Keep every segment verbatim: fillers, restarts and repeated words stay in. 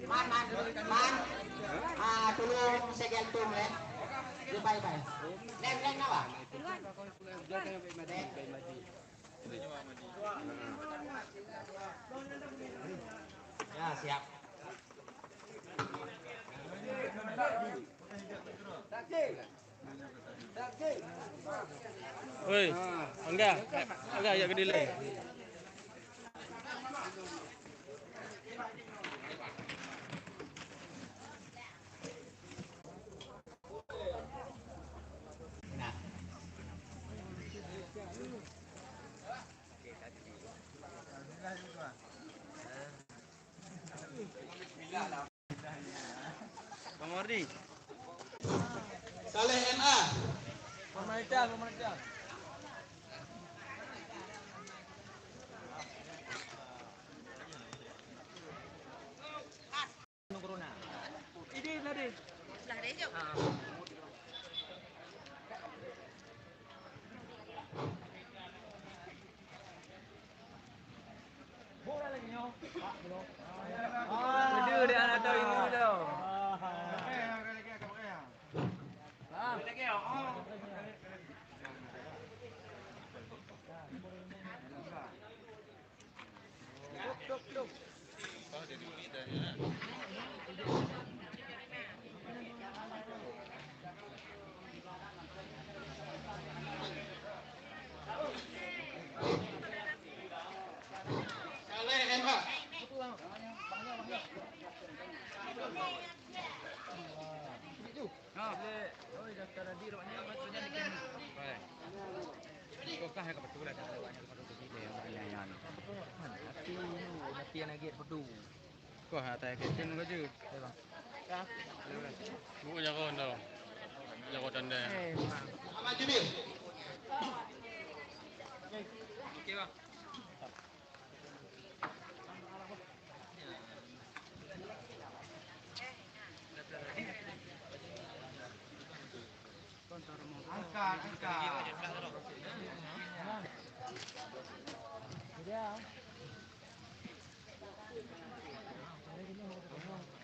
Man, man, man. Ah, tulông segel tum, eh. Di pai, pai. Lem, lem, kenapa? Ya, siap. Oi, angga, angga jak keudilèe. Bang Wardi. Saleh M A. Formalitas, formalitas. Ini belah dia. Belah dia, jom. Ah. Kok atas kitchen kau je. Buku jago dah. Jago tanda. Ahmad Jubir. Okey, bang.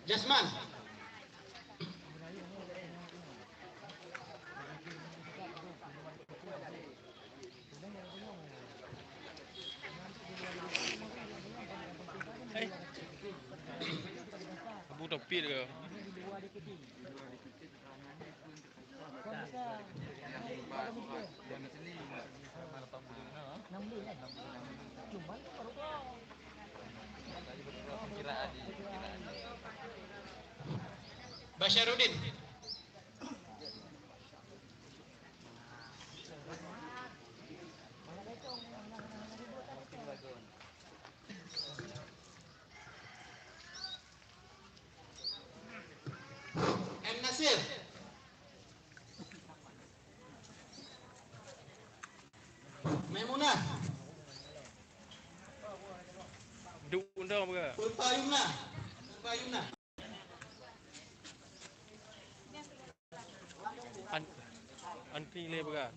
Jasman. Abu Taufik ke? Basyaruddin. M Nasir. Maimunah. Duek undang apa? Ulfa Yumna. Ulfa Yumna. An-, antri le peugah.